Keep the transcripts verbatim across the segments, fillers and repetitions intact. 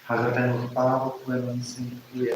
Ha kata ka por, Kpa ba poi ha bneng, sngewbha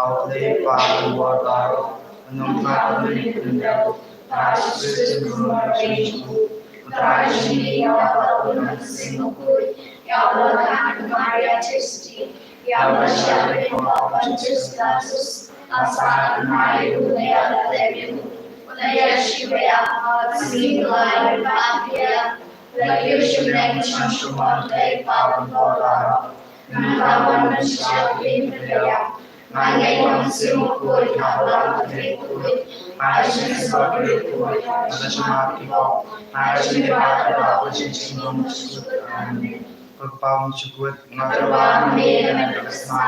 ha U Blei Kpa u don bor baroh, ha u Nongpynim u don bor baroh, ha U Jisu Khrist u don bor baroh. U Trai jong ngi, ïa u la bud na ka mynsiem bakhuid, ïa u la kha na ka Maria Theisotti, ïa u la shah beiñ ha u Pontius Pilatus, la sah na ka bynta jong u, la ïaid lem ïa u, u la ïashimbeit ha ka sngi ba lai lyngba ki kynthei, la kiew shaphrang sha ka jong U Blei Kpa u don bor baroh. Nangta u wan ban sah ha ka ïing ka jong U Blei. Nga ngeit ha ka mynsiem bakhuid, ha ka Balang Katholik bakhuid, ha ka jingïasyllok bakhuid, ha ka jingmap jingpop, ha ka jingïada bad ka jingim bakhraw. Amen. Ko Kpa jong ngi ba ha ka ïing, ha ka jingim, ha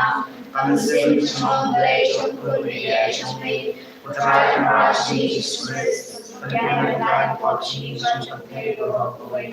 ka mynsiem jong U Blei, jong U Khun baieit jong ngi, U Trai Kynrad jong ngi Jisu Khrist, ban pynbeit ïa ki pop jong ngi, jong ka pyrthei baroh kawei.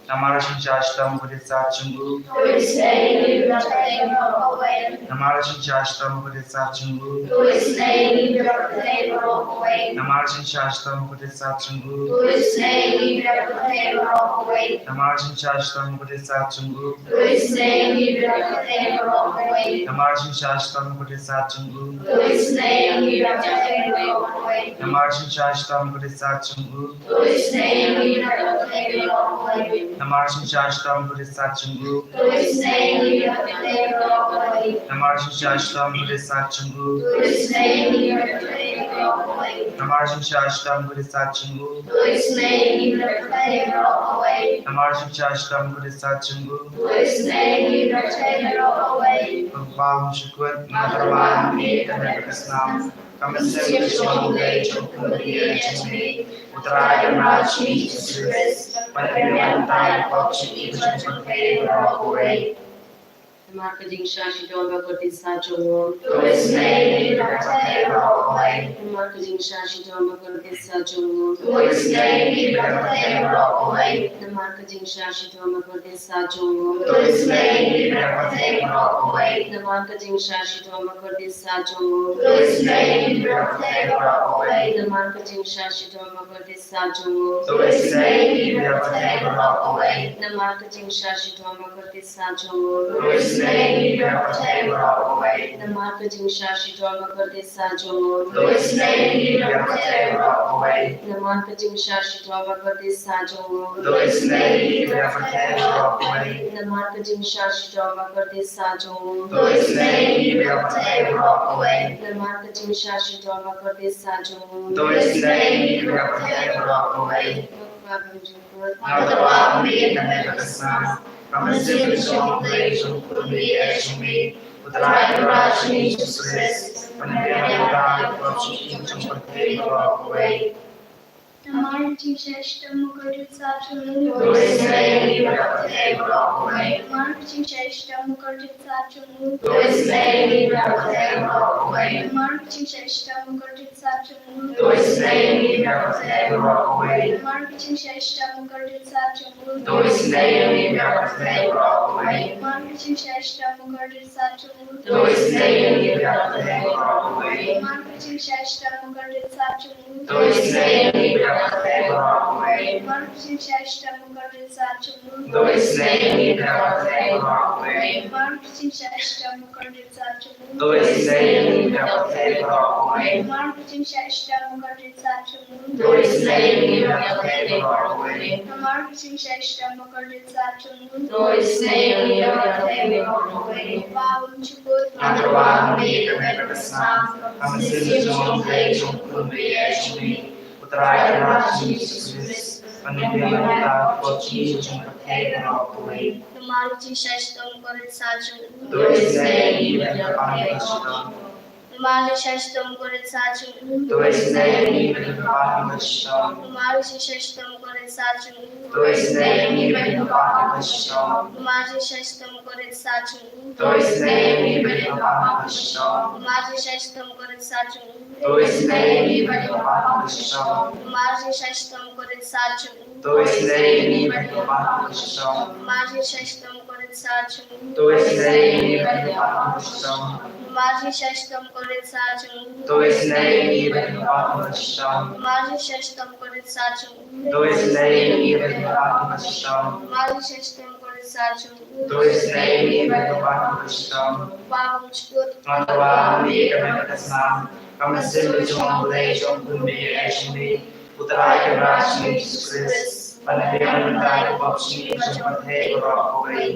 Namar ka jingshah shitom bakordit sat jong u. To isynei ïa ngi ïa ka pyrthei baroh kawei. Namar ka jingshah shitom bakordit sat jong u. To isynei ïa ngi ïa ka pyrthei baroh kawei. Namar ka jingshah shitom bakordit sat jong u. To isynei ïa ngi ïa ka pyrthei baroh kawei. Namar ka jingshah shitom bakordit sat jong u. To isynei ïa ngi ïa ka pyrthei baroh kawei. Namar ka jingshah shitom bakordit sat jong u. To isynei ïa ngi ïa ka pyrthei baroh kawei. Namar ka jingshah shitom bakordit sat jong u. To isynei ïa ngi ïa ka pyrthei baroh kawei. Namar ka jingshah shitom bakordit sat jong u. To isynei ïa ngi ïa ka pyrthei baroh kawei. Namar ka jingshah shitom bakordit sat jong u. To isynei ïa ngi ïa ka pyrthei baroh kawei. Namar ka jingshah shitom bakordit sat jong u. To isynei ïa ngi ïa ka pyrthei baroh kawei. Namar ka jingshah shitom bakordit sat jong u. To isynei ïa ngi ïa ka pyrthei baroh kawei. Ko Kpa jong ngi ba ha ka ïing, ha ka jingim, ha ka mynsiem jong U Blei, jong U Khun baieit jong ngi, U Trai Kynrad jong ngi Jisu Khrist, ban pynbeit ïa ki pop jong ngi, jong ka pyrthei baroh kawei. Namar ka jingshah shitom bakordit sat jong u. To isynei ïa ngi ïa ka pyrthei baroh kawei. Namar ka jingshah shitom bakordit sat jong u. To isynei ïa ngi ïa ka pyrthei baroh kawei. Namar ka jingshah shitom bakordit sat jong u. To isynei ïa ngi ïa ka pyrthei baroh kawei. Namar ka jingshah shitom bakordit sat jong u. To isynei ïa ngi ïa ka pyrthei baroh kawei. Namar ka jingshah shitom bakordit sat jong u. To isynei ïa ngi ïa ka pyrthei baroh kawei. Namar ka jingshah shitom bakordit sat jong u. To isynei ïa ngi ïa ka pyrthei baroh kawei. Namar ka jingshah shitom bakordit sat jong u. To isynei ïa ngi ïa ka pyrthei baroh kawei. Namar ka jingshah shitom bakordit sat jong u. To isynei ïa ngi ïa ka pyrthei baroh kawei. Namar ka jingshah shitom bakordit sat jong u. To isynei ïa ngi ïa ka pyrthei baroh kawei. Namar ka jingshah shitom bakordit sat jong u. To isynei ïa ngi ïa ka pyrthei baroh kawei. Ko Kpa jong ngi ba ha ka ïing, ha ka jingim, ha ka mynsiem jong U Blei, jong U Khun baieit jong ngi, U Trai Kynrad jong ngi Jisu Khrist, ban pynbeit ïa ki pop jong ngi, jong ka pyrthei baroh kawei. Namar ka jingshah shitom bakordit sat jong u. To isynei ïa ngi ïa ka pyrthei baroh kawei. Namar ka jingshah shitom bakordit sat jong u. To isynei ïa ngi ïa ka pyrthei baroh kawei. Namar ka jingshah shitom bakordit sat jong u. To isynei ïa ngi ïa ka pyrthei baroh kawei. Namar ka jingshah shitom bakordit sat jong u. To isynei ïa ngi ïa ka pyrthei baroh kawei. Namar ka jingshah shitom bakordit sat jong u. To isynei ïa ngi ïa ka pyrthei baroh kawei. Namar ka jingshah shitom bakordit sat jong u. To isynei ïa ngi ïa ka pyrthei baroh kawei. Namar ka jingshah shitom bakordit sat jong u. To isynei ïa ngi ïa ka pyrthei baroh kawei. Namar ka jingshah shitom bakordit sat jong u. To isynei ïa ngi ïa ka pyrthei baroh kawei. Namar ka jingshah shitom bakordit sat jong u. To isynei ïa ngi ïa ka pyrthei baroh kawei. Namar ka jingshah shitom bakordit sat jong u. To isynei ïa ngi ïa ka pyrthei baroh kawei. Ko Kpa jong ngi ba ha ka ïing, ha ka jingim, ha ka mynsiem jong U Blei, jong U Khun baieit jong ngi, U Trai Kynrad jong ngi Jisu Khrist, ban pynbeit ïa ki pop jong ngi, jong ka pyrthei baroh kawei. Namar ka jingshah shitom bakordit sat jong u. To isynei ïa ngi ïa ka pyrthei baroh kawei. Maria Shashtam Korit Sachung. To isnei ïa ngi bad ïa ka bak ka shitom. Maria Shashtam Korit Sachung. To isnei ïa ngi bad ïa ka bak ka shitom. Maria Shashtam Korit Sachung. To isnei ïa ngi bad ïa ka bak ka shitom. Maria Shashtam Korit Sachung. To isnei ïa ngi bad ïa ka bak ka shitom. Maria Shashtam Korit Sachung. To isnei ïa ngi bad ïa ka bak ka shitom. Maria Shashtam Korit Sachung. To isnei ïa ngi bad ïa ka bak ka shitom. Maria Shashtam Korit Sachung. To isnei ïa ngi bad ïa ka bak ka shitom. Maria Shashtam Korit Sachung. To isnei ïa ngi bad ïa ka bak ka shitom. Maria Shashtam Korit Sachung. To isnei ïa ngi bad ïa ka bak ka shitom. Ba kum skud. Nga tyrwa ïa ka met ka snam. Ka mynsiem jong U Blei jong U Blei jong ngi. U Trai Kynrad jong ngi Jisu Khrist. Ban pynbiang ïa ka pop jong ngi bad jong ka pyrthei baroh kawei.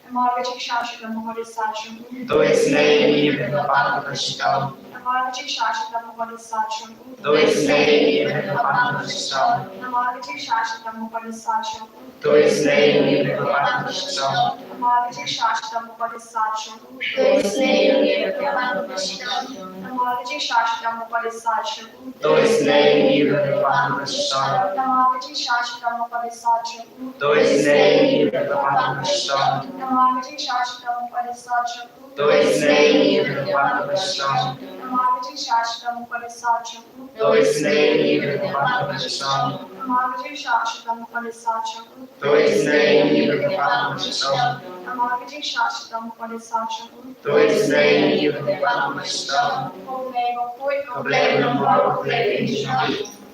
Namar ka jingshah shitom u Korit Sachung. To isnei ïa ngi bad ïa ka bak ka shitom. Namar ka jingshah shitom u Korit Sachung. To isnei ïa ngi bad ïa ka bak ka shitom. Namar ka jingshah shitom u Korit Sachung. To isnei ïa ngi bad ïa ka bak ka shitom. Namar ka jingshah shitom u Korit Sachung. To isnei ïa ngi bad ïa ka bak ka shitom. Namar ka jingshah shitom u Korit Sachung. To isnei ïa ngi bad ïa ka bak ka shitom. Namar ka jingshah shitom u Korit Sachung. To isnei ïa ngi bad ïa ka bak ka shitom. Namar ka jingshah shitom u Korit Sachung. To isnei ïa ngi bad ïa ka bak ka shitom. Namar ka jingshah shitom u Korit Sachung. To isnei ïa ngi bad ïa ka bak ka shitom. Namar ka jingshah shitom u Korit Sachung. To isnei ïa ngi bad ïa ka bak ka shitom. Namar ka jingshah shitom u Korit Sachung. To isnei ïa ngi bad ïa ka bak ka shitom. Ko Blei bakhuid, ko Blei ba lyngkot, ko Blei ba im junom.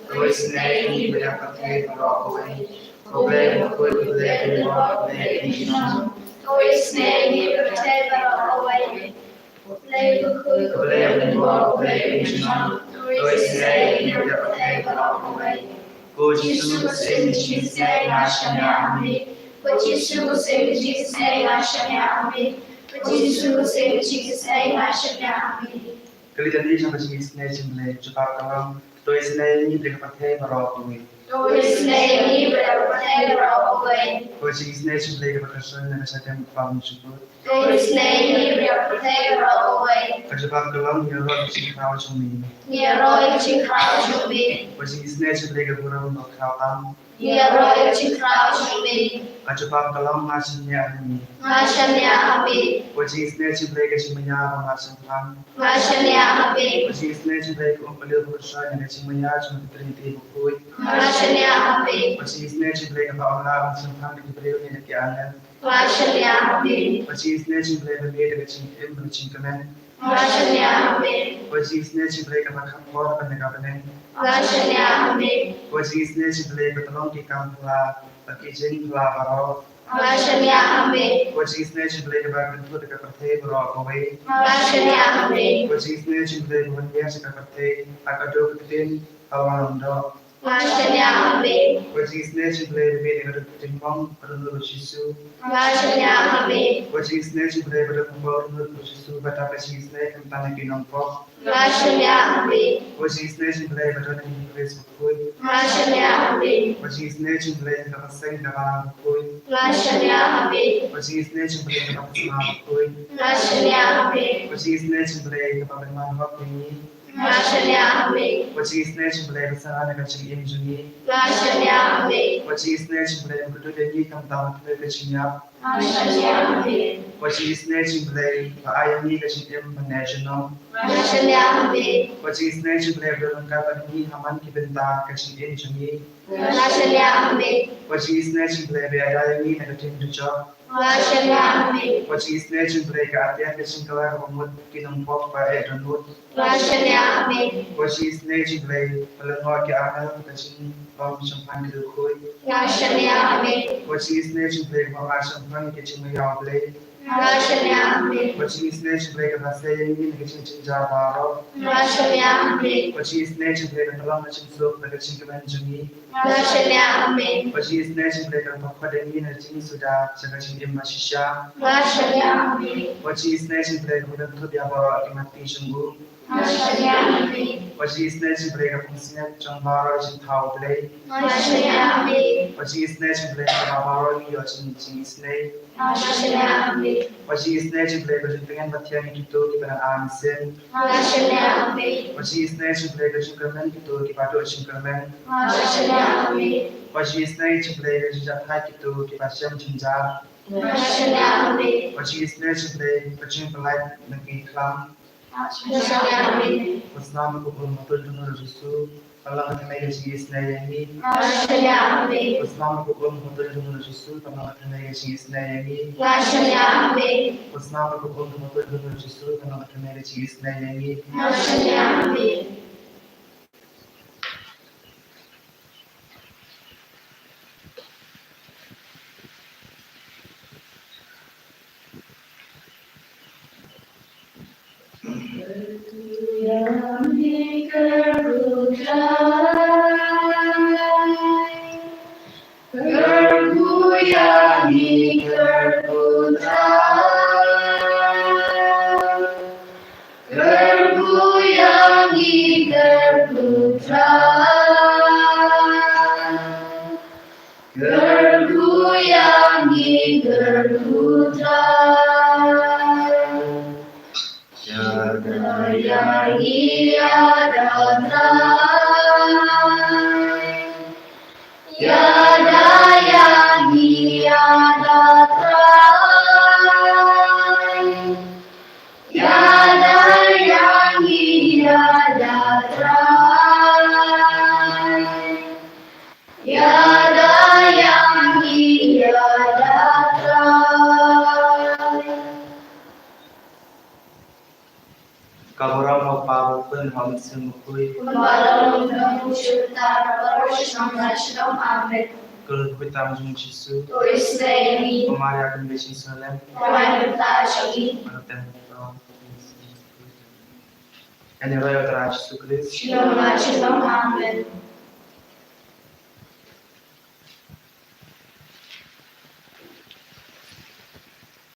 To isnei ïa ngi bad ïa ka pyrthei baroh kawei. Ko Blei bakhuid, ko Blei ba lyngkot, ko Blei ba im junom. To isnei ïa ngi bad ïa ka pyrthei baroh kawei. Ko Blei bakhuid, ko Blei ba lyngkot, ko Blei ba im junom. To isnei ïa ngi bad ïa ka pyrthei baroh kawei. Ko Jisu, ko Jisu, nga shaniah ha me. Ko Jisu, ko Jisu, nga shaniah ha me. Ko Jisu, ko Jisu, nga shaniah ha me. Ka litany jong ka jingisynei jong U Blei. Jubab ka long, to isynei ïa ngi bad ïa ka pyrthei baroh kawei. To isynei ïa ngi bad ïa ka pyrthei baroh kawei. Ka jingisynei jong U Blei kaba kyrshong na ka jingim kaba bymjukut. To isynei ïa ngi bad ïa ka pyrthei baroh kawei. Ka jubab ka long, ïaroh ïa ka jingkhraw jong me. Ïaroh ïa ka jingkhraw jong me. Ka jingisynei jong U Blei kaba burom kaba khraw tam. Ïaroh ïa ka jingkhraw jong me. Ka jubab ka long, nga shaniah ha me. Nga shaniah ha me. Ka jingisynei jong U Blei ka jingmaïa ba mad shemphang. Nga shaniah ha me. Ka jingisynei jong U Blei ka umphniang ba kyrshong na ka jingmaïa jong ka Trinity bakhuid. Nga shaniah ha me. Ka jingisynei jong U Blei kaba ym lah ban shemphang da ki briew ne da ki angel. Nga shaniah ha me. Ka jingisynei jong U Blei ba mih da ka jingim bad ka jingkmen. Nga shaniah ha me. Ka jingisynei jong U Blei kaba kham bor bad kaba bneng. Nga shaniah ha me. Ka jingisynei jong U Blei ba ka long ki kam phylla bad ki jingphylla baroh. Nga shaniah ha me. Ka jingisynei jong U Blei kaba kynthup ïa ka pyrthei baroh kawei. Nga shaniah ha me. Ka jingisynei jong U Blei ba wan ïa ka pyrthei ha ka duk ka ktien kaba ym doh. Nga shaniah ha me. Ka jingisynei jong U Blei ba mih na ka duk ka jinglong ka dohnud u Jisu. Nga shaniah ha me. Ka jingisynei jong U Blei ba don ha ka dohnud u Jisu, ba dap ka jingisynei khamtam ïa ki nongpop. Nga shaniah ha me. Ka jingisynei jong U Blei ba don ha U Khrist bakhuid. Nga shaniah ha me. Ka jingisynei jong U Blei kaba seng kaba bakhuid. Nga shaniah ha me. Ka jingisynei jong U Blei kaba sma bakhuid. Nga shaniah ha me. Ka jingisynei jong U Blei kaba pynman hok ïa ngi. Nga shaniah ha me. Ka jingisynei jong U Blei ba sah na ka jingim jong ngi. Nga shaniah ha me. Ka jingisynei jong U Blei ba kdup ïa ngi khamtam ha ka jingïap. Nga shaniah ha me. Ka jingisynei jong U Blei ba ai ïa ngi ka jingim ban neh junom. Nga shaniah ha me. Ka jingisynei jong U Blei ba don ryngkat bad ngi ha man ki bynta ka jingim jong ngi. Nga shaniah ha me. Ka jingisynei jong U Blei ba ïada ïa ngi na ka ktien dujok. Nga shaniah ha me. Ka jingisynei jong U Blei ka atiat ka jingkylla kaba mut ki nongpop ba eh dohnud. Nga shaniah ha me. Ka jingisynei jong U Blei ba lyngngoh ki angel ka jingbym shemphang ki dukhuid. Nga shaniah ha me. Ka jingisynei jong U Blei kaba mad shemphang ka jingmaïa U Blei. Nga shaniah ha me. Ka jingisynei jong U Blei kaba sei ïa ngi na ka jingjynjar baroh. Nga shaniah ha me. Ka jingisynei jong U Blei kaba long ka jingsuk bad ka jingkmen jong ngi. Nga shaniah ha me. Ka jingisynei jong U Blei kaba khot ïa ngi na ka jingsuda sha ka jingim bashisha. Nga shaniah ha me. Ka jingisynei jong U Blei kaba kynthup ïa baroh ki matti jong u. Nga shaniah ïa me. Wat jngoh isynei jong U Blei ka pung sngewbha jong baroh jong U Blei. Nga shaniah ïa me. Wat jngoh isynei jong U Blei ka baroh ngi ïoh jngoh isynei. Nga shaniah ïa me. Wat jngoh isynei jong U Blei ka jingtngen ba thiang ïa kito kiba nang ar mynsiem. Nga shaniah ïa me. Wat jngoh isynei jong U Blei ka jingkyrmen kito kiba duh jingkyrmen. Nga shaniah ïa me. Wat jngoh isynei jong U Blei ka jingjahthait kito kiba shem jingjah. Nga shaniah ïa me. Wat jngoh isynei jong U Blei ka jingpyllait na ki khlam. Nga shaniah ïa me. Wat snam ïa ka um hato jong U Jisu ban long ka thymmai ka jingisynei ïa ngi. Nga shaniah ïa me. Wat snam ïa ka um hato jong U Jisu ban long ka thymmai ka jingisynei ïa ngi. Nga shaniah ïa me. Wat snam ïa ka um hato jong U Jisu ban long ka thymmai ka jingisynei ïa ngi. Nga shaniah ïa me. Kyrkhu ïa ngi, kyrkhu Trai. Kyrkhu ïa ngi, kyrkhu Trai. Kyrkhu ïa ngi, kyrkhu Trai. Ïada ïa ngi, ïada Trai. Ïada ïa ngi, ïada Trai. Ïada ïa ngi, ïada Trai. Ïada ïa ngi, ïada Trai. Ka burom ha u Kpa, ha u Khun, ha u Mynsiem Bakhuid. Kumba long ha u shyntur, ha baroh shi shnong shnong. Amen. Ka lum ka bteng jong u Jisu. To isynei ïa ngi. Ko Maria, kum ka jingsngewlem. Pynban bynta jong ngi. Ban ïa tang. Ïa ngi ruh ïa u Trai Jisu Khrist. Shalom, shalom. Amen.